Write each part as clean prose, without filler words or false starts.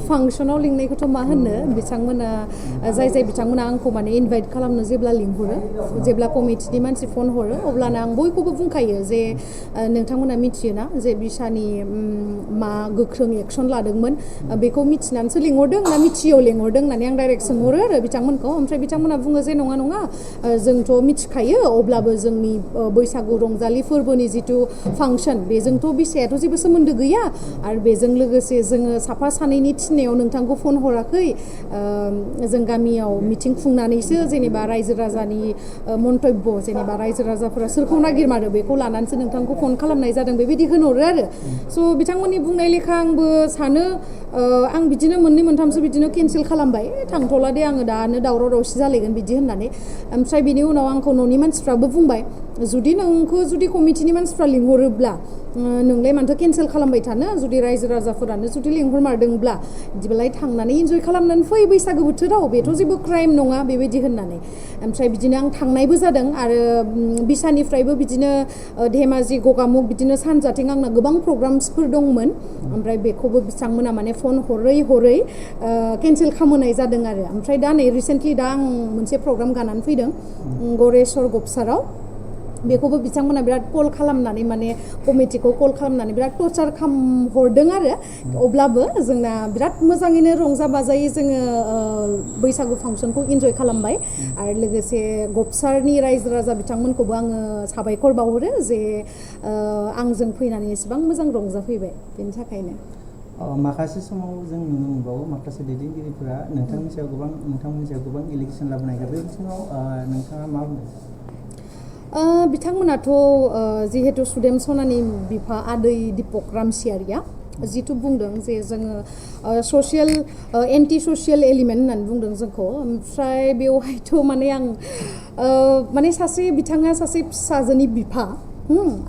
फांसनाव लिंनायखौथ' मा होननो बिथांमोना जाय बिथांमोना आंखौ माने इनभाइट खालामनो जेब्ला लिंहरो जेब्ला कमिटिनि मानसि फन हरो अब्लानो आं बयखौबो बुंखायो जे नोंथांमोना मिथियोना जे बिसानि मा गोख्रों एक्सन लादोंमोन बेखौ मिथिनानैसो लिंहरदों ना मिथियैयाव लिंहरदों होननानै आं डाइरेक्ट सोंहरो आरो बिथांमोनखौ ओमफ्राय बिथांमोना बुङो जे नङा जोंथ' मिथिखायो अब्लाबो जोंनि बैसागु रंजालि फोरबोनि जिथु फांसन बेजोंथ' बिसायाथ' जेबो सोमोन्दो गैया आरो बेजों लोगोसे जोङो साफा सानैनि थिननायाव नोंथांखौ फन हराखै जों गामियाव मिटिं खुंनानैसो जेनेबा रायजो राजानि मन्तब्य जेनेबा रायजो राजाफोरा सोरखौ नागिरमारो बेखौ लानानैसो नोंथांखौ फन खालामनाय जादों बेबायदि होनहरो आरो स' बिथांमोननि बुंनाय लेखा आंबो सानो आं बिदिनो मोननै मोनथामसो बिदिनो केन्सेल खालामबाय थांथ'ला दे आङो दानो दावराव दावसि जालायगोन बिदि होननानै ओमफ्राय बिनि उनाव आंखौ न'नि मानसिफ्राबो बुंबाय जुदि कमिटिनि मानसिफ्रा लिंहरोब्ला नोंलाय मानोथो केन्सेल खालामबाय थानो जुदि रायजो राजाफोरानो जुदि लिंहरमारदोंब्ला बिदिबालाय थांनानै इन्जय खालामनानै फै बैसागो बोथोराव बेथ' जेबो क्राइम नङा बेबायदि होननानै ओमफ्राय बिदिनो आं थांनायबो जादों आरो बिसानिफ्रायबो बिदिनो धेमाजि गगामुग बिदिनो सानजाथिं आंना गोबां प्रग्राम्सफोर दंमोन ओमफ्राय बेखौबो बिथांमोना माने फन हरै केन्सेल खालामनाय जादों आरो ओमफ्राय दा नै रिसेन्टलि दा आं मोनसे प्रग्राम गानानै फैदों गरेस्वर गबसाराव बेखौबो बिथांमोना बिराद कल खालामनानै माने कमिटिखौ कल खालामनानै बिराद टर्चार खालामहरदों आरो अब्लाबो जोंना बिराद मोजाङैनो रंजा बाजायै जोङो बैसागु फांसनखौ इन्जय खालामबाय आरो लोगोसे गबसारनि रायजो राजा बिथांमोनखौबो आङो साबायखर बावहरो जे आंजों फैनानै एसेबां मोजां रंजाफैबाय बेनि थाखायनो माखासे समाव जों नुनो मोनबावो माखासे दैदेनगिरिफोरा नोंथांमोननि सायाव गोबां इलेक्सन लाबोनायखौ बे बिथिङाव नोंथाङा मा बुङो बिथांमोनाथ' जिहेतु सुदेम सनानि बिफा आदै दिपक रामसियारिया जिथु बुंदों जे जोङो एन्टि ससियेल एलिमेन्ट होननानै बुंदों जोंखौ ओमफ्राय बेवहायथ' माने आं माने बिथाङा सासे फिसाजोनि बिफा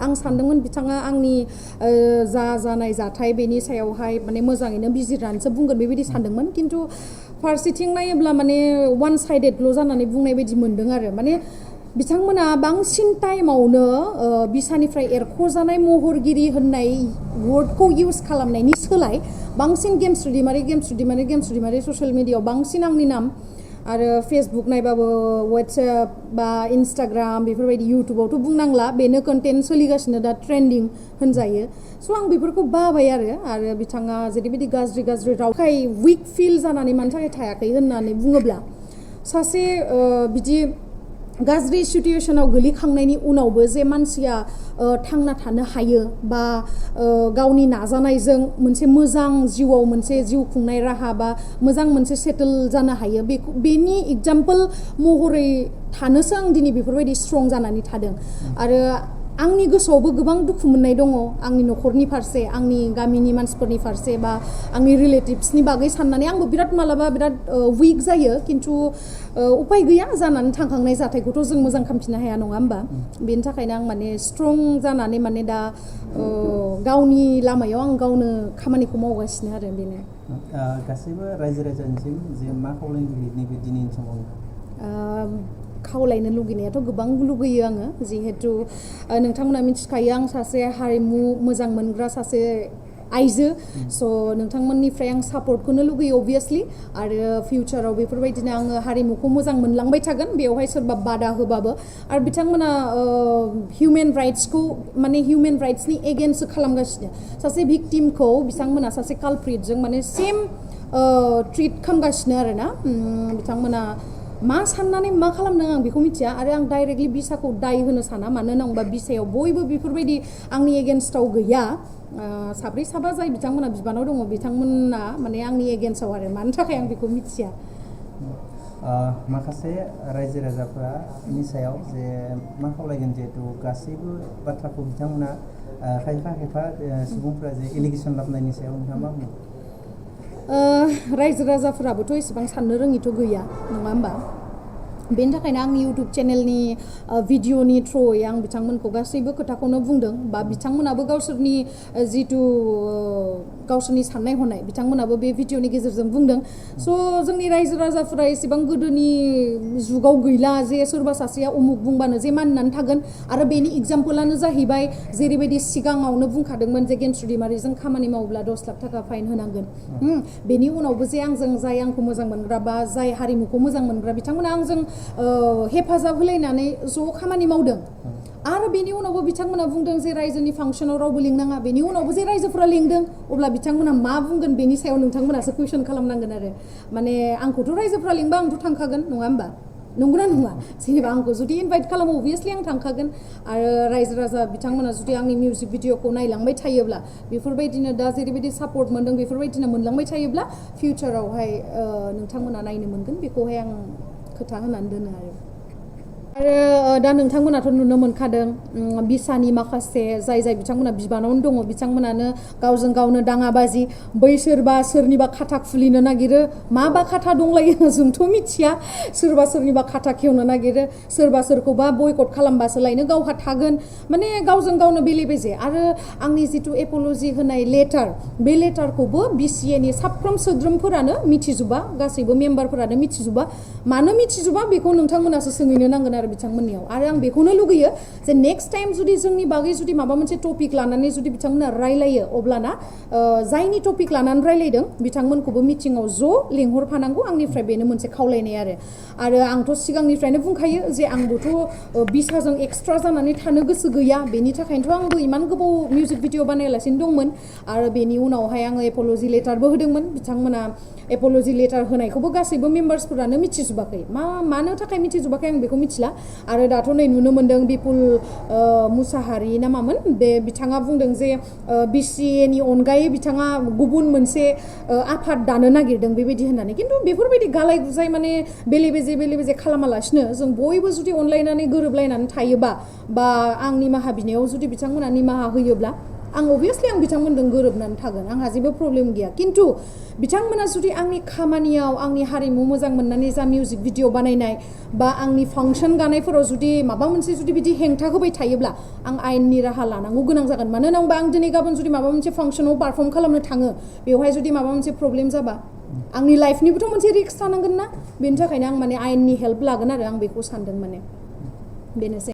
आं सानदोंमोन बिथाङा आंनि जानाय जाथाय बेनि सायावहाय माने मोजाङैनो बिजिरनानैसो बुंगोन बेबायदि सानदोंमोन खिन्थु फारसेथिं नायोब्ला माने वान साइडेडल' जानानै बुंनाय बायदि मोनदों आरो माने बिथांमोना बांसिन टाइमावनो बिसानिफ्राय एरख'जानाय महरगिरि होननाय वर्डखौ इउज खालामनायनि सोलाय बांसिन गेम्स रिदिमारि ससियेल मिडियायाव बांसिन आंनि नाम आरो फेसबुक नायबाबो वाट्सएप बा इन्स्टाग्राम बेफोरबायदि इउटुबावथ' बुंनांला बेनो कन्टेन्ट सोलिगासिनो दा ट्रेन्डिं होनजायो स' आं बेफोरखौ बाबाय आरो बिथाङा जेरैबायदि गाज्रि रावखाय उइक फिल जानानै मानि थाखाय थायाखै होननानै बुङोब्ला सासे बिदि गाज्रि सिटुएशनाव गोलैखांनायनि उनावबो जे मानसिया थांना थानो हायो बा गावनि नाजानायजों मोनसे मोजां जिउआव मोनसे जिउ खुंनाय राहा बा मोजां मोनसे सेटल जानो हायो बेनि एग्जाम्पल महरै थानोसो आं दिनै बेफोरबायदि स्ट्रं जानानै थादों आरो आंनि गोसोआवबो गोबां दुखु मोननाय दङ आंनि न'खरनि फारसे आंनि गामिनि मानसिफोरनि फारसे बा आंनि रिलेटिभ्सनि बागै साननानै आंबो मालाबा बिराद उइक जायो खिन्थु उपाय गैया जानानै थांखांनाय जाथायखौथ' जों मोजां खालामफिननो हाया नङा होमबा बेनि थाखायनो आं माने स्ट्रं जानानै माने दा गावनि लामायाव आं गावनो खामानिखौ मावगासिनो आरो बेनो गासैबो रायजो राजानिसिम जे मा खावलायनो लुबैयो नैबे दिनैनि समाव खावलायनो लुगैनायाथ' गोबां लुगैयो आङो जिहेथु नोंथांमोना मिथिखायो आं सासे हारिमु मोजां मोनग्रा सासे आइजो स' नोंथांमोननिफ्राय आं सापर्टखौनो लुगैयो अबभियासलि आरो फिउचाराव बेफोरबायदिनो आङो हारिमुखौ मोजां मोनलांबाय थागोन बेवहाय सोरबा बादा होबाबो आरो बिथांमोना हिउमेन राइट्सनि एगेन्स्ट खालामगासिनो सासे भिक्टिमखौ बिथांमोना सासे कालप्रिटजों माने सेम ट्रिट खालामगासिनो आरोना बिथांमोना मा साननानै मा खालामदों आं बेखौ मिथिया आरो आं डाइरेक्टलि बिसाखौ दाय होनो साना मानो होनोबा बिसायाव बयबो बेफोरबायदि आंनि एगेन्स्टआव गैया साब्रै साबा जाय बिथांमोना बिबानाव दङ बिथांमोना माने आंनि एगेन्स्टआव आरो मानि थाखाय आं बेखौ मिथिया माखासे रायजो राजाफोरनि सायाव जे मा खावलायगोन जिहेतु गासैबो बाथ्राखौ बिथांमोना खायफा सुबुंफोरा जे एलिगेसन लाबोनायनि सायाव नोंथाङा मा बुङो रायजो राजाफोराबोथ' एसेबां साननो रोङिथ' गैया नङा होमबा बेनि थाखायनो आंनि इउटुब चेनेलनि भिडिअनि थ्रुयै आं बिथांमोनखौ गासैबो खोथाखौनो बुंदों बा बिथांमोनाबो गावसोरनि जिथु गावसोरनि साननाय हनाय बिथांमोनाबो बे भिडिअनि गेजेरजों बुंदों स' जोंनि रायजो राजाफोरा एसेबां गोदोनि जुगाव गैला जे सोरबा सासेया उमुक बुंबानो जे मानिनानै थागोन आरो बेनि एग्जाम्पलानो जाहैबाय जेरैबायदि सिगाङावनो बुंखादोंमोन जे गेमस्रि दैमारिजों खामानि मावोब्ला 10 लाख थाखा फाइन होनांगोन बेनि उनावबो जे आंजों जाय आंखौ मोजां मोनग्रा बा जाय हारिमुखौ मोजां मोनग्रा बिथांमोना आंजों हेफाजाब होलायनानै ज' खामानि मावदों आरो बेनि उनावबो बिथांमोना बुंदों जे रायजोनि फांसनाव रावबो लिंनाङा बेनि उनावबो जे रायजोफोरा लिंदों अब्ला बिथांमोना मा बुंगोन बेनि सायाव नोंथांमोनासो कुइसन खालामनांगोन आरो माने आंखौथ' रायजोफोरा लिंबा आंथ' थांखागोन नङा होमबा नंगौना नङा जेनेबा आंखौ जुदि इनभाइट खालामो अभियासलि आं थांखागोन आरो रायजो राजा बिथांमोना जुदि आंनि मिउजिक भिडिअखौ नायलांबाय थायोब्ला बेफोरबायदिनो दा जेरैबायदि सापर्ट मोनदों बेफोरबायदिनो मोनलांबाय थायोब्ला फिउचारावहाय नोंथांमोना नायनो मोनगोन बेखौहाय आं खोथा होनानै दोनो आरो दा नोंथांमोनाथ' नुनो मोनखादों बिसानि माखासे जाय बिथांमोना बिबानावनो दङ बिथांमोनानो गावजों गावनो दाङाबाजि बैसोरबा सोरनिबा खाथा खुलिनो नागिरो माबा खाथा दंलायो जोंथ' मिथिया सोरबा सोरनिबा खाथा खेवनो नागिरो सोरबा सोरखौबा बयकट खालामबासो लायनो गावहा थागोन माने गावजों गावनो बेले बेजे आरो आंनि जिथु एप'ल'जि होनाय लेटार बे लेटारखौबो बिसिएनि साफ्रोम सोद्रोमफोरानो मिथिजोबा गासैबो मेम्बारफोरानो मिथिजोबा मानो मिथिजोबा बेखौ नोंथांमोनासो सोंहैनो नांगोन आरो बिथांमोननियाव आरो आं बेखौनो लुगैयो जे नेक्स्ट टाइम जुदि जोंनि बागै जुदि माबा मोनसे टपिक लानानै जुदि बिथांमोना रायलायो अब्लाना जायनि टपिक लानानै रायलायदों बिथांमोनखौबो मिटिङाव ज' लेंहरफानांगौ आंनिफ्राय बेनो मोनसे खावलायनाय आरो आंथ' सिगांनिफ्रायनो बुंखायो जे आंबोथ' बिसाजों एक्सट्रा जानानै थानो गोसो गैया बेनि थाखायनोथ' आंबो इमान गोबाव मिउजिक भिडिअ बानायालासिनो दंमोन आरो बेनि उनावहाय आङो एप'ल'जि लेटारबो होदोंमोन बिथांमोना एप'ल'जि लेटार होनायखौबो गासैबो मेम्बार्सफोरानो मिथिजोबाखै मानो थाखाय मिथिजोबाखै आं बेखौ मिथिला आरो दाथ' नै नुनो मोनदों बिपुल मुसाहारि ना मामोन बे बिथाङा बुंदों जे बिसिएनि अनगायै बिथाङा गुबुन मोनसे आफाद दानो नागिरदों बेबायदि होननानै खिन्थु बेफोरबायदि गालाय गुजाय माने बेले बेजे खालामालासिनो जों बयबो जुदि अनलायनानै गोरोबलायनानै थायोबा बा आं निमाहा बिनायाव जुदि बिथांमोना निमाहा होयोब्ला आं अभियासलि आं बिथांमोनजों गोरोबनानै थागोन आंहा जेबो प्रब्लेम गैया खिन्थु बिथांमोना जुदि आंनि खामानियाव आंनि हारिमु मोजां मोननानै जा मिउजिक भिडिअ बानायनाय बा आंनि फांसन गानायफोराव जुदि माबा मोनसे जुदि बिदि हेंथा होबाय थायोब्ला आं आयेननि राहा लानांगौ गोनां जागोन मानो होनबा आं दिनै गाबोन जुदि माबा मोनसे फांसनाव पारफर्म खालामनो थाङो बेवहाय जुदि माबा मोनसे प्रब्लेम जाबा आंनि लाइफनिबोथ' मोनसे रिस्क थानांगोन ना बेनि थाखायनो आं माने आयेननि हेल्प लागोन आरो आं बेखौ सानदों माने बेनोसै